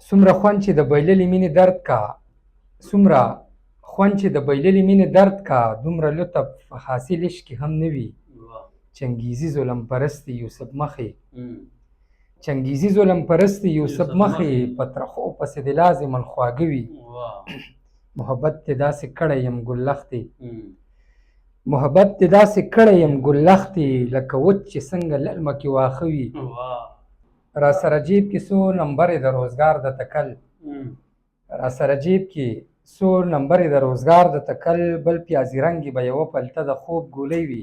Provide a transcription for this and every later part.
څومره خوند چې د بایللې مینې درد کا، څومره خوند چې د بایللې مینې درد کا، دومره لطف په حاصل عشق کې هم نه وي. چنګیزي ظلم پرستي یوسف مخې، چنګیزي ظلم پرستي یوسف مخې، په ترخو پسې دې لازماً خواږه وي. محبت دې داسې کړی یم ګل لښتې، محبت دې داسې کړی یم ګل لښتې، لکه وچ چې څنګه للمه کې واښه وي. را سره جیب کې څو نمبرې د روزګار د تکل، را سره جیب کې څو نمبرې د روزګار د تکل، بل پیازي رنګې به یوه پلته د خوب ګولۍ وي.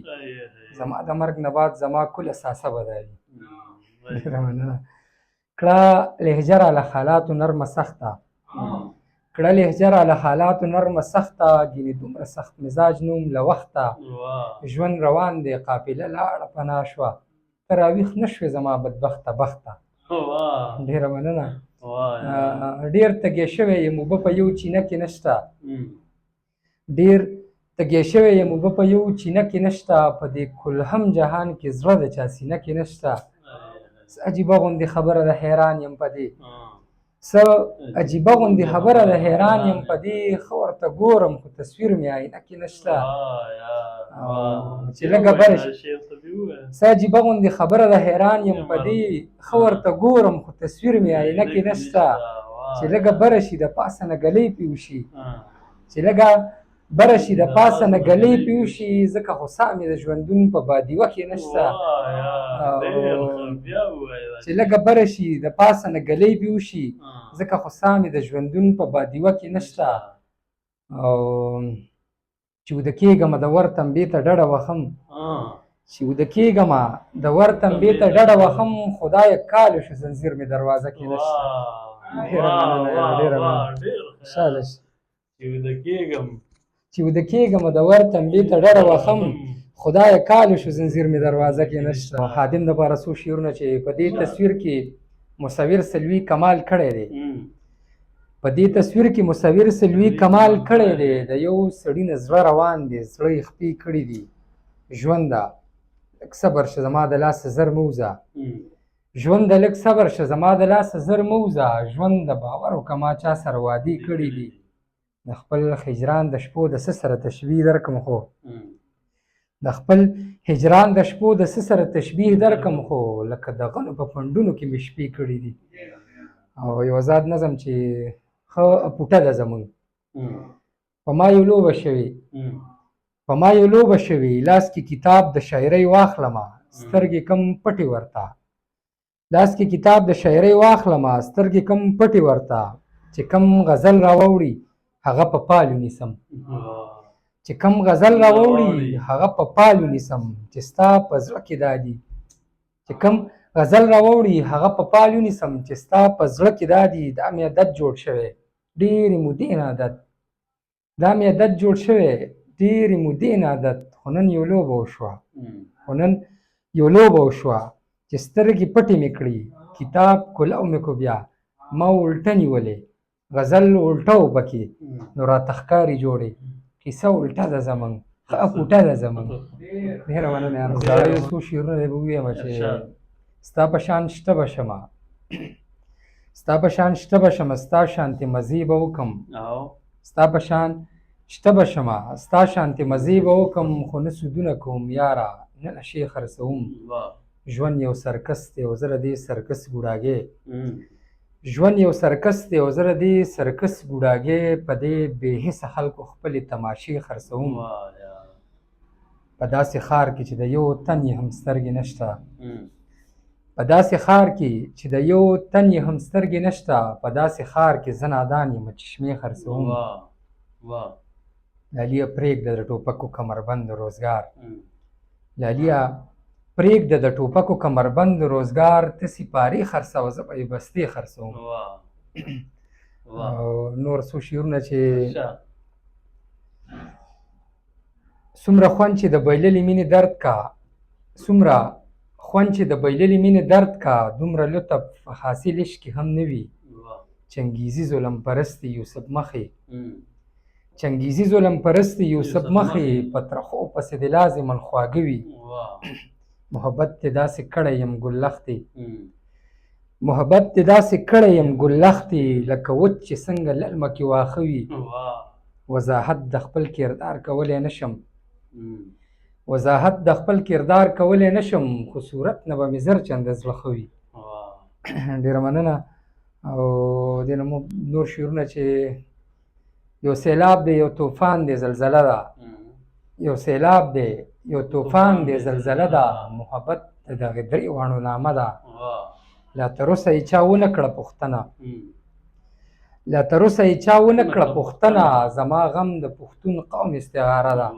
زما د مرګ نه بعد زما کل اثاثه به دا وي. ډېره مننه. کړه لهجه راله حالاتو نرمه سخته، کړه لهجه راله حالاتو نرمه سخته، ګینې دومره سخت مزاج نوم له وخته، ژوند روان دی قافله لاړه پناه شوه، ته راویښ نه شوې زما بدبخته بخته. ډېره مننه. ډېر تږی شوی یم، اوبه په یو چینه کې نشته، ډېر تږی شوی یم، اوبه په یو چینه کې نشته، په دې کلهم جهان کې زړه د چا سینه کې نشته. څه عجیبه غوندې خبره ده حیران یم په دې، څه عجیبه غوندې خبره ده حیران یم په دې، ښه ورته ګورم خو تصویر مې آینه کې نشته. چې لږه بره شي، څه عجیبه غوندې خبره ده حیران یم په دې، ښه ورته ګورم خو تصویر مې آینه کې نشته. چې لږه بره شي د پاسه نه ګلۍ پرې وشي، چې لږه بره شي د پاسه نه ګلۍ پرې وشي، ځکه خو ساه مې د ژوندون په بادیوه کې نشته. چې لږه بره شي د پاسه نه ګلۍ پرې وشي، ځکه خو ساه مې د ژوندون په بادیوه کې نشته. او چې وده کېږمه د ور تنبې ته ډډه وخم، چې وده کېږمه د ور تنبې ته ډډه وخم، خدایه کال شو زنځیر مې دروازه کې نشته. ډېره مننه، ډېره مننه. خوشحاله شي. چې وده کېږمه د ور تنبې ته ډډه وخم، خدایه کال شو زنځیر مې دروازه کې نشته. خادم دپاره څو شعرونه چې په دې تصویر کې مصور سلوي کمال کړی دی، په دې تصویر کې مصور سلوي کمال کړی دی، د یو سړي نه زړه روان دی، زړه یې خپې کړي دي. ژونده لږ صبر شه زما د لاسه زر مه وځه، ژونده لږ صبر شه زما د لاسه زر مه وځه، ژونده باور وکړه ما چا سره وعدې کړي دي. د خپل هجران د شپو د څه سره تشبیه درکم خو، د خپل هجران د شپو د څه سره تشبیه درکم خو، لکه د غنو په پنډونو کې مې شپې کړي دي. او یو آزاد نظم چې ښه پوټه ده زمونږ، په ما یو لوبه شوې، په ما یو لوبه شوې، لاس کې کتاب د شاعرۍ واخلمه، سترګې کم پټې ورته، لاس کې کتاب د شاعرۍ واخلمه، سترګې کم پټې ورته، چې کم غزل راوړي هغه په پالو نیسم، چې کم غزل راوړي هغه په پالو نیسم، چې ستا په زړه کې دا دي، چې کم غزل راوړي هغه په پالو نیسم، چې ستا په زړه کې دا دي، دا مې عادت جوړ شوی ډېرې مودې نه عادت، دا مې عادت جوړ شوی ډېرې مودې نه عادت، خو نن یو لوبه وشوه، خو نن یو لوبه وشوه، چې سترګې پټې مې کړي کتاب کولو مې کو، بیا ما الټه نیولې غزل الټه و پکې، نو راته ښکاري جوړې کیسه الټه ده زمونږ، ښه کوټه ده زمونږ. ډېره مننه یار. زاړه یو څو شعرونه دی به ووایم چې ستا په شان شته به شمه، ستا په شان شته به شمه، ستا شانتې مزې به وکم، ستا په شان شته به شمه، ستا شانتې مزې به وکم، خو نه سودونه کوم یاره، نه نشې خرڅوم. ژوند یو سرکس دی او زه د دې سرکس ګوډاګی، ژوند یو سرکس دی او زه د دې سرکس ګوډاګی، په دې بې حسه خلکو خپلې تماشې خرڅوم. په داسې ښار کې چې د یو تن یې هم سترګې نشته، په داسې ښار کې چې د یو تن یې هم سترګې نشته، په داسې ښار کې زه نادان یم چشمې خرڅوم. لالیه پرېږده د ټوپکو کمربند روزګار، لالیه پرېږده د ټوپکو کمربند روزګار، ته سپارې خرڅوه زه به یې بستې خرڅوم. او نور څو شعرونه چې څومره خوند چې د بایللې مینې درد کا، څومره خوند چې د بایللې مینې درد کا، دومره لطف حاصل عشق کې هم نه وي. چنګیزي ظلم پرستي یوسف مخې، چنګیزي ظلم پرستي یوسف مخې، په ترخو پسې دې لازماً خواږه وي. محبت دې داسې کړی یم ګل لښتې، محبت دې داسې کړی یم ګلختې، لکه وچ چې څنګه للمه کې واښه وي. وضاحت د خپل کردار کولی نه شم، وضاحت د خپل کردار کولی نه شم، خو صورت نه به مې زر چنده زړه ښه وي. ډېره مننه. او دې نه مو نور شعرونه چې یو سیلاب دی، یو طوفان دی، زلزله ده. یو سیلاب دی، یو طوفان دی، زلزله ده، محبت د دغې درې واڼو نامه ده. لا تر اوسه یې چا ونه کړه پوښتنه، لا تر اوسه یې چا ونه کړه پوښتنه، زما غم د پښتون قوم استعاره ده.